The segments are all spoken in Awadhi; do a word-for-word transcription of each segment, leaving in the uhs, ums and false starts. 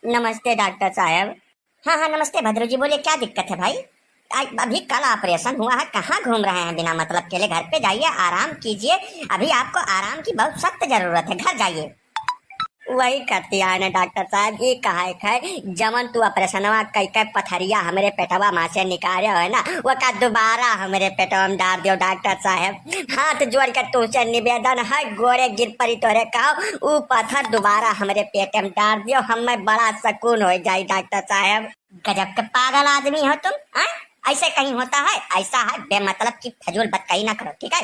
नमस्ते डॉक्टर साहब। हाँ, हाँ, नमस्ते भद्रू जी, बोलिए, क्या दिक्कत है भाई? आ, अभी कल ऑपरेशन हुआ है, कहाँ घूम रहे हैं बिना मतलब के लिए? घर पे जाइए, आराम कीजिए, अभी आपको आराम की बहुत सख्त जरूरत है, घर जाइए। वही करती है ना डॉक्टर साहब, ये कहा है, जवन तू ऑपरेशनवा कई के पथरिया हमरे पेटवा मा से निकाले है ना, वका दोबारा हमरे पेटवा में डाल दियो डॉक्टर साहब। हाथ जोड़ के तुमसे निवेदन है, गोड़े गिर पड़ी तोहरे, कहो ऊ पत्थर दोबारा हमरे पेट में डाल दियो, हमें बड़ा सुकून हो जाई डॉक्टर साहब। गजब के पागल आदमी हो तुम, हाँ? ऐसे कहीं होता है? ऐसा है, बेमतलब की फजूल बतकही ना करो, ठीक है?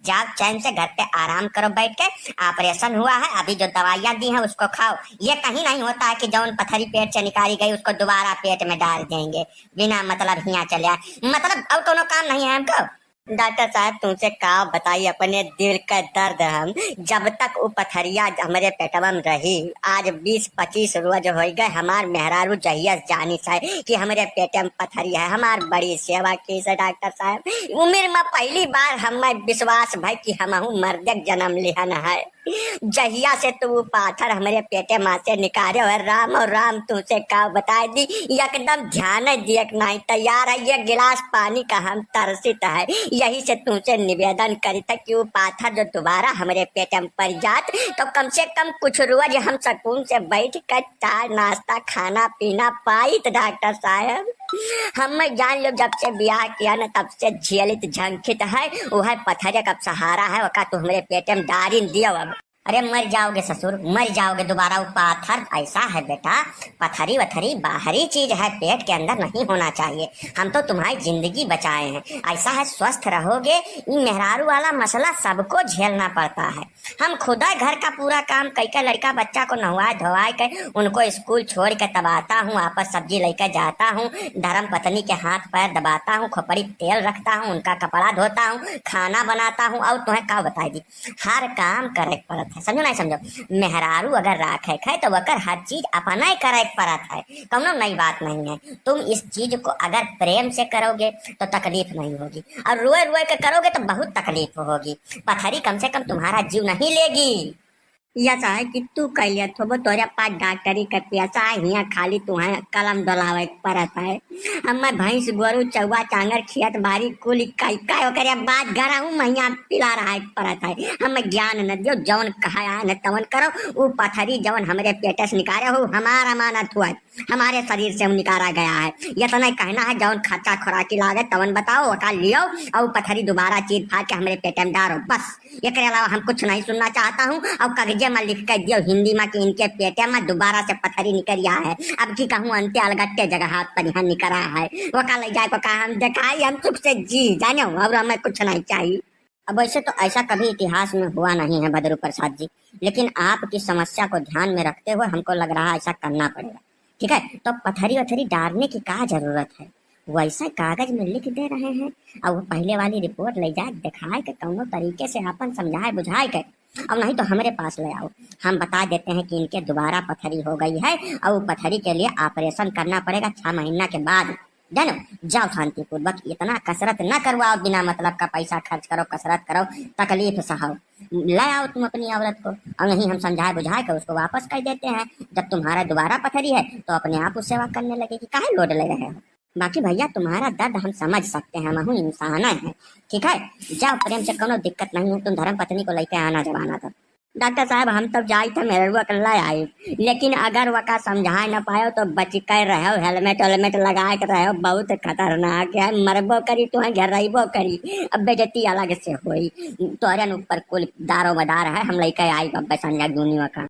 जाओ चैन से घर पे आराम करो बैठ के, ऑपरेशन हुआ है, अभी जो दवाइयाँ दी हैं उसको खाओ। ये कहीं नहीं होता है कि जौन पथरी पेट से निकाली गई उसको दोबारा पेट में डाल देंगे, बिना मतलब हियाँ चले आए। मतलब और कोनो काम नहीं है हमको। डॉक्टर साहब, तुमसे का बताई अपने दिल का दर्द हम। जब तक उ पथरिया हमरे पेटवा में रही, आज बीस पच्चीस रोज होइ गए, हमार मेहरारू जहिया से जानी से कि हमरे पेटे में पथरी है, हमार बड़ी सेवा की से डॉक्टर साहब। उम्र में पहली बार हमें विश्वास भई कि हमहू मर्दे के जन्म लिहन है। जहिया से तू उ पाथर हमरे पेटे मा से निकाले हो, राम और राम, तुमसे का बताई दी, एकदम ध्यान दिए के नहीं तैयार है। ये गिलास पानी का हम तरसित है, यही से तुमसे निवेदन करित है कि उ पाथर जो दोबारा हमरे पेटे में पड़ जात, तो कम से कम कुछ रोज हम सुकून से बैठ कर चाय नाश्ता खाना पीना पाइत डॉक्टर साहब। हम जान लो जब से ब्याह किया न तब से झेलित झंखित है, वह पथरे का सहारा है, वका तू हमरे पेटे में डारिन दियो अब। अरे मर जाओगे ससुर, मर जाओगे दोबारा। वो पाथर ऐसा है बेटा, पथरी वथरी बाहरी चीज है, पेट के अंदर नहीं होना चाहिए। हम तो तुम्हारी जिंदगी बचाए हैं, ऐसा है स्वस्थ रहोगे। ये मेहरारू वाला मसला सबको झेलना पड़ता है। हम खुदा घर का पूरा काम कई के लड़का बच्चा को नहवाए धोवाए के उनको स्कूल छोड़ के तब आता हूँ, वापस सब्जी लेके जाता हूँ, धर्म पत्नी के हाथ पैर दबाता हूँ, खोपड़ी तेल रखता हूँ, उनका कपड़ा धोता हूँ, खाना बनाता हूँ। और तुम्हें का बताई दी, हर काम करे के पड़त है, समझो नहीं समझो? मेहरारू अगर राखे खाए तो वकर हर चीज अपना ही करे के पड़त है, कौनो नई बात नहीं है। तुम इस चीज को अगर प्रेम से करोगे तो तकलीफ नहीं होगी, और रोए रोए के करोगे तो बहुत तकलीफ होगी। पथरी कम से कम तुम्हारा जीव नहीं लेगी। यस है कि तू कह लिया थोबो, तोरे पास डॉक्टरी के पैसा है, हियाँ खाली तुम्हें कलम डोलावे के पड़त है। हमें भैंस गोरू चौवा चांगर खेत बाड़ी कुल इकाई का ओकरे बाद गरहू महिया पिला रहा है पड़त है। हमें ज्ञान न दियो, जौन कहा न तवन करो। उ पथरी जौन हमरे पेटे से निकाले हो, हमारा अमानत हुआ है, हमारे शरीर से निकाला गया है। इतना ही कहना है, जौन खर्चा खुराकी लागे तवन बताओ, ओका लियो और पथरी दोबारा चीर फाड़ के हमरे पेटे में डारो, बस। एकरे अलावा हम कुछ नहीं सुनना चाहता हूँ। और कागजे में लिख के दियो हिंदी में कि इनके पेटे में दोबारा से पथरी निकल आया है। अब की कहूँ अंत्य अलगट्टे जगह हाथ पर यहाँ निकल आया है, वो का ले जाए को कहा हम दिखाई, हम सुख से जी जाने हो, और हमें कुछ नहीं चाहिए। अब वैसे तो ऐसा कभी इतिहास में हुआ नहीं है भद्रू प्रसाद जी, लेकिन आपकी समस्या को ध्यान में रखते हुए हमको लग रहा है ऐसा करना पड़ेगा। ठीक है, तो पथरी वथरी डारने की का जरूरत है? वैसे कागज में लिख दे रहे हैं, और वो पहले वाली रिपोर्ट ले जाए, दिखाए के कौनो तरीके से अपन समझाए बुझाए के, और नहीं तो हमरे पास ले आओ, हम बता देते हैं कि इनके दोबारा पथरी हो गई है और वो पथरी के लिए ऑपरेशन करना पड़ेगा छह महीना के बाद। जानो, जाओ शांतिपूर्वक, इतना कसरत न करवाओ, बिना मतलब का पैसा खर्च करो, कसरत करो, तकलीफ सहाओ। ले आओ तुम अपनी औरत को, और नहीं हम समझाए बुझाए के उसको वापस कर देते हैं। जब तुम्हारा दोबारा पथरी है तो अपने आप वो सेवा करने लगेगी, काहे लोड ले रहे हो? बाकी भैया तुम्हारा दर्द हम समझ सकते हैं, हम इंसान हैं, ठीक है? जाओ प्रेम से, कोनो दिक्कत नहीं है, तुम धर्म पत्नी को लेके आना जब आना तब। डॉक्टर साहब, हम तब जाई थे मेहरुआ के ले आई, लेकिन अगर वका समझाए न पायो तो बच के रहो, हेलमेट वेलमेट लगा के रहो, बहुत खतरनाक है, मरबो करी तुम्हें घेरबो करी, अब बेइज्जती अलग से होई, तोहरे न ऊपर कुल दारो मदार है, हम लेके आई बब्बे संजय दुनिया का।